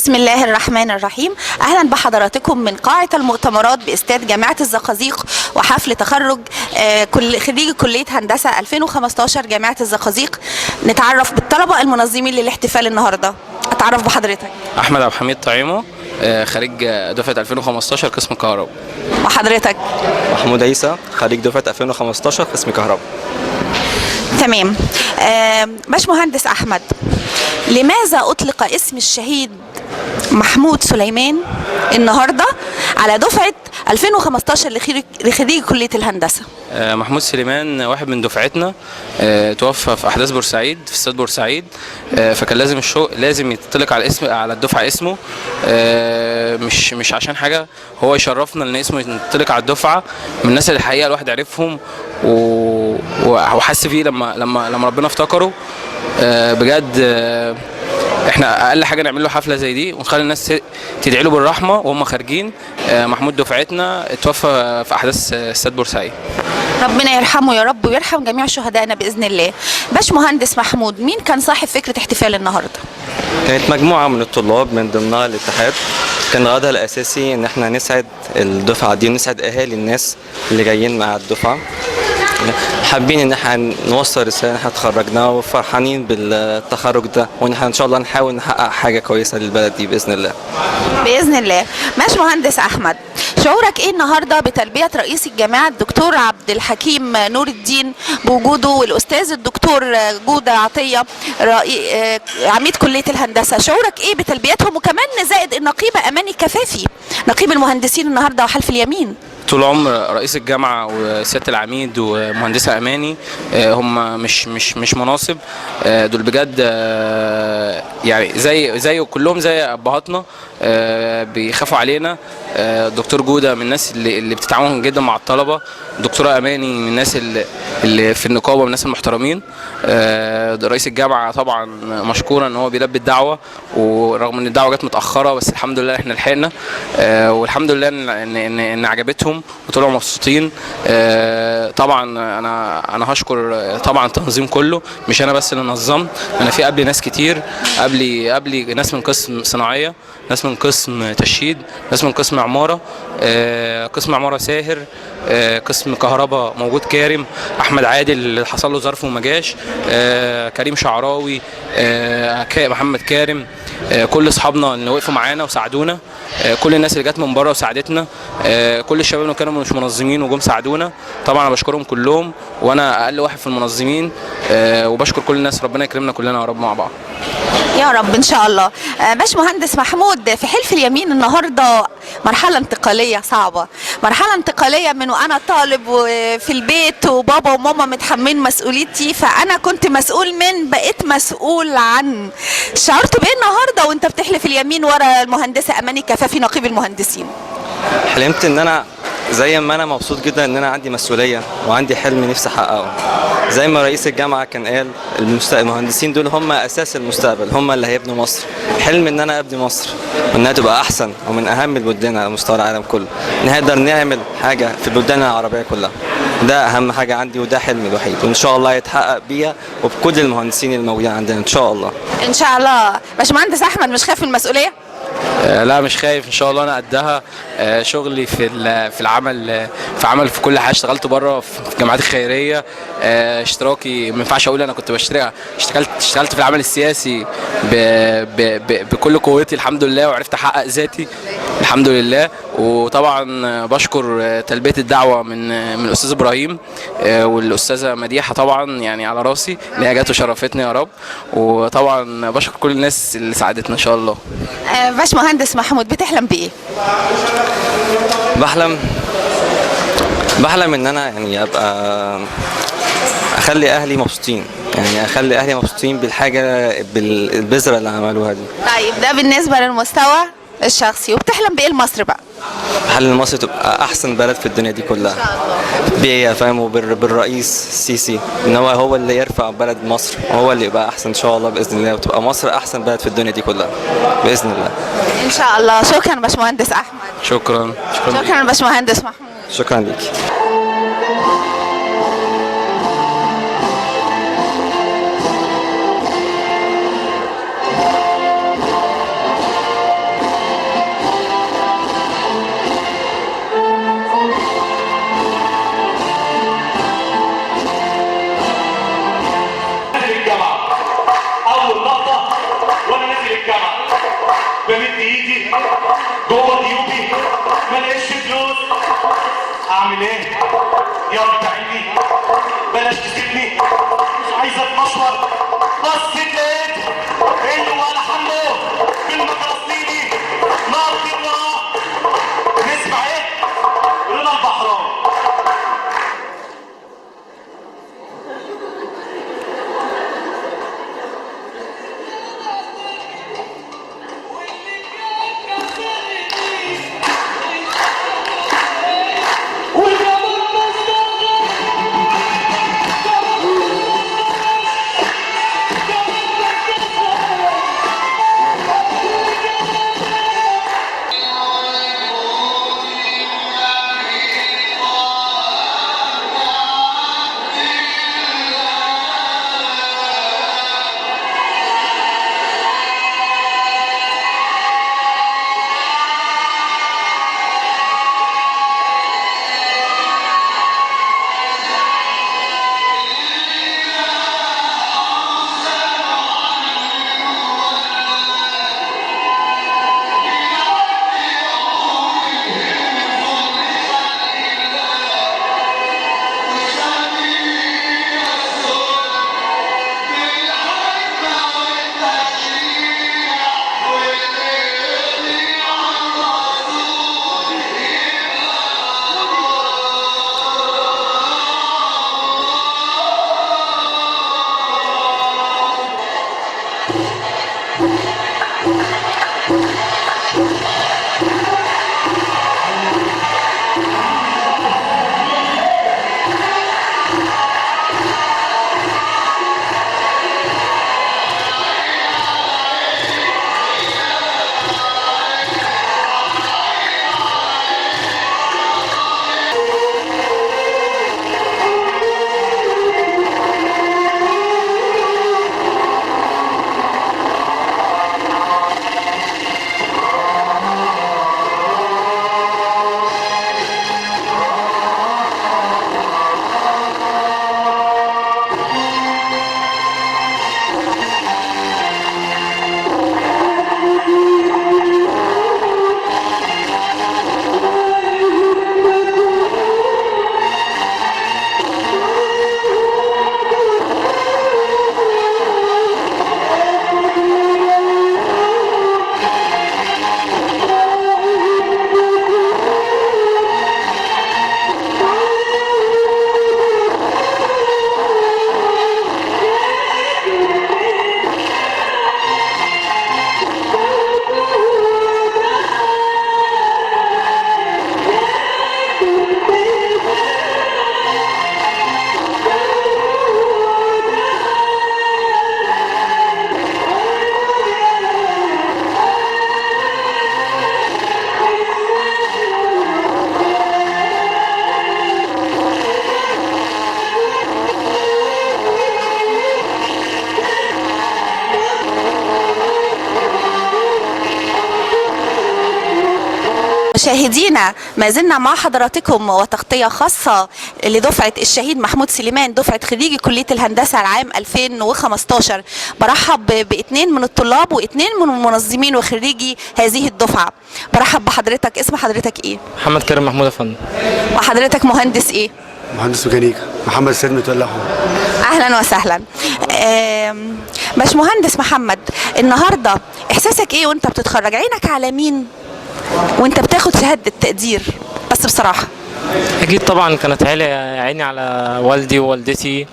بسم الله الرحمن الرحيم. أهلا بحضراتكم من قاعة المؤتمرات باستاد جامعة الزقازيق وحفل تخرج كل خريج كلية هندسة 2015 جامعة الزقازيق. نتعرف بالطلبة المنظمين للاحتفال النهاردة. أتعرف بحضرتك. احمد عبد الحميد طعيمه، خريج دفعه 2015 قسم كهرباء. وحضرتك؟ محمود عيسى، خريج دفعة 2015 قسم كهرباء. تمام. باشمهندس أحمد، لماذا أطلق اسم الشهيد محمود سليمان النهاردة على دفعة 2015 لخريج كلية الهندسة؟ محمود سليمان واحد من دفعتنا، توفى في احداث بورسعيد في استاد بورسعيد، فكان لازم لازم يطلق على اسم على الدفعة اسمه، مش عشان حاجة، هو يشرفنا ان اسمه يطلق على الدفعة. من الناس اللي الحقيقة الواحد عرفهم وحس فيه لما ربنا افتكره، بجد. احنا اقل حاجة نعمل له حفلة زي دي ونخلي الناس تدعي له بالرحمة وهم خارجين. محمود دفعتنا اتوفى في احداث استاد بورسعيد. ربنا يرحمه يا رب ويرحم جميع شهدائنا باذن الله. باشمهندس محمود، مين كان صاحب فكرة احتفال النهارده؟ كانت مجموعة من الطلاب من ضمنها الاتحاد، كان غرضها الأساسي إن احنا نسعد الدفعة دي ونسعد أهالي الناس اللي جايين مع الدفعة. حابين إن احنا نوصل رسالة إن احنا اتخرجنا وفرحانين بالتخرج ده، وإن احنا إن شاء الله نحاول نحقق حاجة كويسة للبلد دي بإذن الله. باذن الله. باشمهندس احمد، شعورك ايه النهارده بتلبيه رئيس الجامعة الدكتور عبد الحكيم نور الدين بوجوده، والاستاذ الدكتور جوده عطية عميد كليه الهندسة؟ شعورك ايه بتلبيتهم، وكمان زائد النقيبه اماني كفافي نقيب المهندسين النهارده وحلف اليمين؟ طول عمر رئيس الجامعة وسياده العميد ومهندسه اماني، هم مش مناصب، دول بجد، يعني زي كلهم زي ابهاتنا، بيخافوا علينا. دكتور جوده من الناس اللي بتتعاون جدا مع الطلبة، دكتورة اماني من الناس اللي في النقابة، من الناس المحترمين. رئيس الجامعة طبعا مشكورا ان هو بيلبي الدعوة، ورغم ان الدعوة جت متاخرة بس الحمد لله احنا لحقنا، والحمد لله ان ان ان, إن عجبتهم وطلعوا مبسوطين. طبعا انا هشكر طبعا التنظيم كله، مش انا بس اللي نظمت، انا في قبلي ناس كتير، قبلي ناس من قسم صناعية، ناس من قسم تشييد، ناس من قسم عمارة، قسم عمارة ساهر، قسم كهرباء موجود كارم، احمد عادل اللي حصل له ظرف وما جاش، كريم شعراوي، محمد كارم، كل اصحابنا اللي وقفوا معانا وساعدونا، كل الناس اللي جت من بره وساعدتنا، كل الشباب اللي كانوا مش منظمين وجم ساعدونا. طبعا انا بشكرهم كلهم، وانا اقل واحد في المنظمين، وبشكر كل الناس. ربنا يكرمنا كلنا يا رب مع بعض يا رب ان شاء الله. باشمهندس محمود، في حلف اليمين النهارده مرحلة انتقالية صعبة، مرحلة انتقالية من وانا طالب وفي البيت وبابا وماما متحملين مسؤوليتي، فانا كنت مسؤول من، بقيت مسؤول عن. شعرت بايه النهارده وانت بتحلف اليمين ورا المهندسه اماني كفافي نقيب المهندسين؟ حلمت إن أنا زي ما أنا مبسوط جدا إن أنا عندي مسؤولية وعندي حلم نفسي أحققه. زي ما رئيس الجامعة كان قال، المهندسين دول هم أساس المستقبل، هم اللي هيبنوا مصر. حلم إن أنا أبني مصر وإنها تبقى أحسن ومن أهم البلدان على مستوى العالم كله، نقدر نعمل حاجة في البلدان العربية كلها. ده أهم حاجة عندي وده حلمي الوحيد، وإن شاء الله يتحقق بيها وبكل المهندسين الموجودين عندنا إن شاء الله. ان شاء الله. باشمهندس احمد، مش خايف من المسؤولية؟ لا مش خايف ان شاء الله، انا قدها. شغلي في العمل، في عمل في كل حاجة، اشتغلت بره في الجامعات الخيرية، اشتراكي ما ينفعش اقول انا كنت بشتري، اشتغلت في العمل السياسي ب ب ب بكل قوتي الحمد لله، وعرفت احقق ذاتي الحمد لله. وطبعا بشكر تلبية الدعوة من الاستاذ ابراهيم، والاستاذه مديحه طبعا، يعني على راسي ان هي جت وشرفتني يا رب. وطبعا بشكر كل الناس اللي ساعدتنا ان شاء الله. باشمهندس محمود، بتحلم بايه؟ بحلم ان انا يعني ابقى اخلي اهلي مبسوطين، يعني اخلي اهلي مبسوطين بالحاجة، بالبذره اللي عملوها دي. طيب ده بالنسبة للمستوى الشخصي، وبتحلم بايه لمصر بقى؟ بحلم مصر تبقى احسن بلد في الدنيا دي كلها بيا، فاهم، وبالرئيس السيسي ان هو اللي يرفع بلد مصر، وهو اللي يبقى احسن ان شاء الله باذن الله، وتبقى مصر احسن بلد في الدنيا دي كلها باذن الله. ان شاء الله. شكرا باشمهندس احمد. شكرا. شكرا. شكرا باشمهندس محمود. شكرا ليك. بمد ايدي جوه جيوبي ما لقيتش فلوس، اعمل ايه؟ يا رب عيني بلاش تسيبني، مش عايز اتمشور. بصيت لقيت اللي ولا حمو بالمفلسطيني نط وراه. نسمع ايه؟ رضا البحراوي. مشاهدينا ما زلنا مع حضراتكم وتغطية خاصة لدفعة الشهيد محمود سليمان، دفعة خريجي كلية الهندسة العام 2015. برحب باثنين من الطلاب واثنين من المنظمين وخريجي هذه الدفعة. برحب بحضرتك، اسم حضرتك ايه؟ محمد كريم محمود يا فندم. وحضرتك مهندس ايه؟ مهندس ميكانيكا محمد سيد متولي احمد. اهلا وسهلا. باشمهندس محمد، النهارده احساسك ايه وانت بتتخرج؟ عينك على مين وانت بتاخد شهادة تقدير؟ بس بصراحة اكيد طبعا كانت عيني على والدي ووالدتي،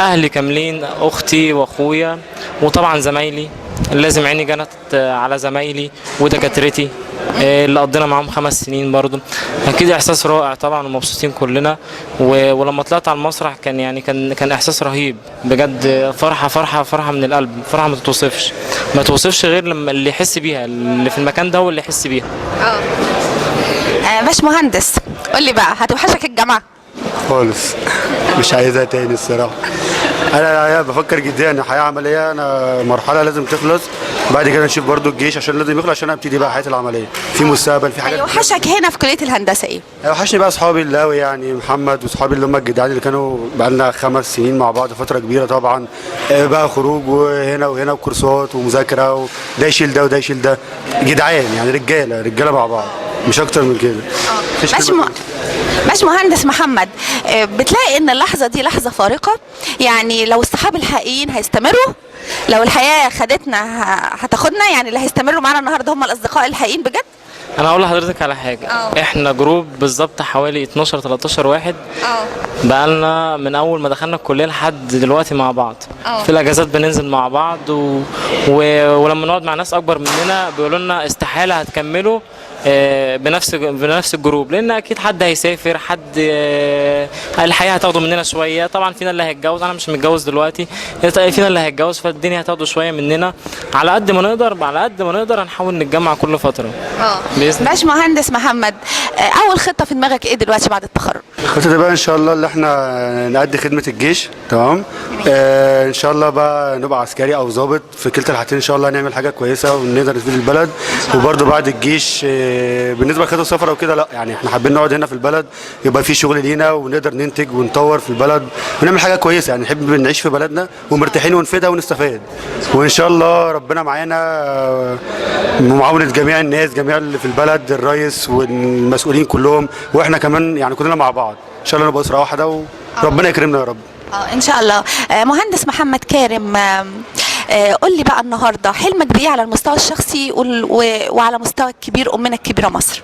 اهلي كاملين، اختي واخويا، وطبعا زمايلي. لازم عيني كانت على زمايلي ودكاترتي اللي قضينا معاهم 5 سنين برضو. اكيد احساس رائع طبعا ومبسوطين كلنا. ولما طلعت على المسرح كان يعني كان احساس رهيب بجد، فرحه فرحه فرحه من القلب، فرحه ما تتوصفش، ما توصفش غير لما اللي يحس بيها، اللي في المكان ده هو اللي يحس بيها. باشمهندس قول لي بقى، هتوحشك الجامعة؟ خالص مش عايزها تاني الصراحة. انا بفكر جديا ان الحياة عملية، انا مرحلة لازم تخلص، بعد كده نشوف برضو الجيش عشان لازم يخلص، عشان ابتدي بقى حياتي العملية في مستقبل، في حاجات. هيوحشك هنا في كليه الهندسة ايه؟ وحشني بقى اصحابي اللي قوي يعني، محمد واصحابي اللي هم الجدعان اللي كانوا بقى لنا 5 سنين مع بعض، فترة كبيرة طبعا، بقى خروج وهنا وهنا وكورسات ومذاكره، وده يشيل ده وده يشيل ده، جدعان يعني، رجاله رجاله مع بعض، مش اكتر من كده. باش مهندس محمد، بتلاقي ان اللحظة دي لحظة فارقه؟ يعني لو الصحاب الحقيقيين هيستمروا، لو الحياة خدتنا هتاخدنا، يعني اللي هيستمروا معانا النهارده هم الاصدقاء الحقيقيين بجد. انا هقول لحضرتك على حاجة. احنا group بالظبط حوالي 12 13 واحد، بقالنا من اول ما دخلنا الكلية لحد دلوقتي مع بعض. في الاجازات بننزل مع بعض ولما نقعد مع ناس اكبر مننا بيقولوا لنا استحالة هتكملوا بنفس ال group، لان اكيد حد هيسافر، حد الحياة هتاخده مننا شوية. طبعا فينا اللي هيتجوز، انا مش متجوز دلوقتي، فينا اللي هيتجوز، فالدنيا هتاخده شوية مننا. على قد ما نقدر، على قد ما نقدر هنحاول نتجمع كل فترة. باش مهندس محمد، اول خطه في دماغك ايه دلوقتي بعد التخرج؟ الخطة دي بقى ان شاء الله اللي احنا نأدي خدمة الجيش، تمام؟ ان شاء الله بقى نبقى عسكري او ضابط، في كلتا الحالتين ان شاء الله نعمل حاجة كويسة ونقدر نفيد البلد. وبرده بعد الجيش بالنسبة لخطة السفر او كده، لا يعني احنا حابين نقعد هنا في البلد، يبقى في شغل لينا ونقدر ننتج ونطور في البلد ونعمل حاجة كويسة، يعني نحب نعيش في بلدنا ومرتاحين ونفيدها ونستفاد. وان شاء الله ربنا معانا، بمعاونه جميع الناس، جميع اللي في البلد، الرئيس والمسؤولين كلهم، واحنا كمان يعني كلنا مع بعض ان شاء الله نبقى اسره واحدة، وربنا يكرمنا يا رب. ان شاء الله. مهندس محمد كارم، قول لي بقى النهارده حلمك بايه على المستوى الشخصي وعلى مستوى الكبير امنا الكبيرة مصر؟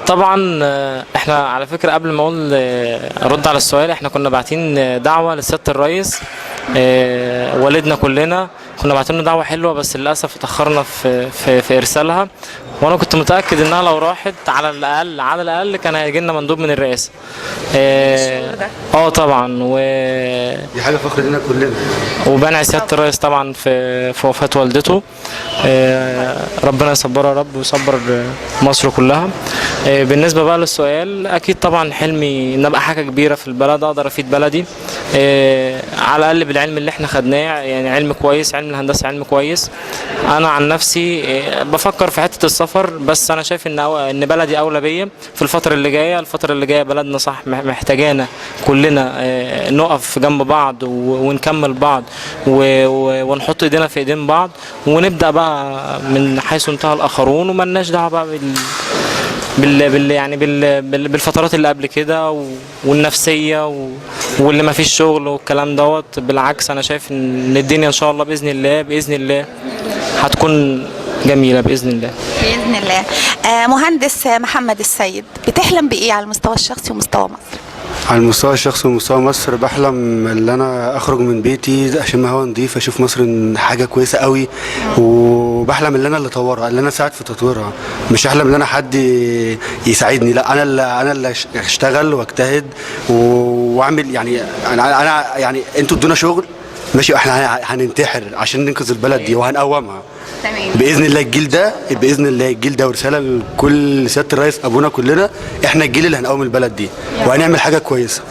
طبعا احنا على فكرة قبل ما اقول ارد على السؤال، احنا كنا باعتين دعوه لسياده الرئيس، والدنا كلنا كنا باعتين له دعوه حلوة، بس للاسف اتاخرنا في في, في ارسالها، وانا كنت متاكد انها لو راحت على الاقل على الاقل كان هيجي لنا مندوب من الرئاسة. طبعا، دي حاجة فخر لنا كلنا. وبنع سيادة الرئيس طبعا في وفاه والدته، ربنا يصبرها يا رب ويصبر مصر كلها. بالنسبة بقى للسؤال، اكيد طبعا حلمي ان ابقى حاجة كبيرة في البلد، اقدر افيد بلدي على الاقل بالعلم اللي احنا خدناه، يعني علم كويس، علم الهندسة علم كويس. انا عن نفسي بفكر في حتة السفر، بس انا شايف ان بلدي اولى بيا في الفترة اللي جاية. الفترة اللي جاية بلدنا صح محتاجانا كلنا، نقف جنب بعض ونكمل بعض ونحط ايدينا في ايدين بعض، ونبدا بقى من حيث انتهى الاخرون، وملناش دعوه بقى بال يعني بالفترات اللي قبل كده والنفسية واللي ما فيش شغل والكلام دوت. بالعكس انا شايف ان الدنيا ان شاء الله باذن الله باذن الله هتكون جميلة باذن الله. باذن الله. مهندس محمد السيد، بتحلم بايه على المستوى الشخصي ومستوى مصر؟ على المستوى الشخصي ومستوى مصر، بحلم ان انا اخرج من بيتي اشم هوا نظيف، اشوف مصر حاجة كويسة قوي، وبحلم ان انا اللي اطورها، ان انا اساعد في تطويرها، مش احلم ان انا حد يساعدني، لا انا اللي اشتغل واجتهد واعمل. يعني انا يعني انتوا ادونا شغل ماشي، احنا هننتحر عشان ننقذ البلد دي وهنقومها. تمام. باذن الله الجيل ده، باذن الله الجيل ده، ورسالة لكل سيادة الرئيس ابونا كلنا، احنا الجيل اللي هنقوم البلد دي وهنعمل حاجة كويسة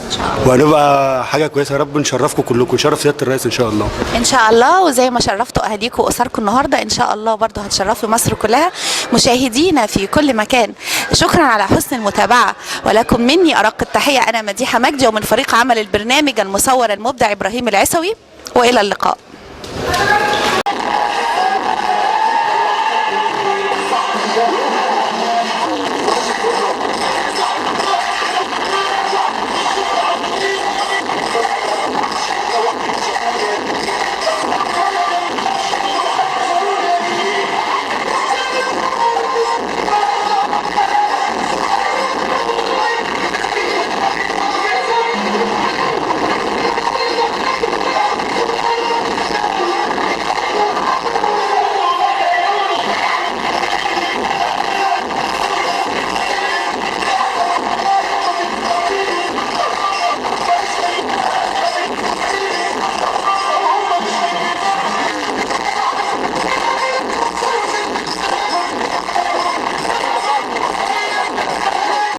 وهنبقى حاجة كويسة يا رب، نشرفكم كلكم، نشرف سيادة الرئيس ان شاء الله. ان شاء الله. وزي ما شرفتوا اهاليكم واسركم النهارده، ان شاء الله برضه هتشرفوا مصر كلها. مشاهدينا في كل مكان، شكرا على حسن المتابعة، ولكم مني ارق التحية، انا مديحه مجدي، ومن فريق عمل البرنامج المصور المبدع ابراهيم العسوي، والى اللقاء.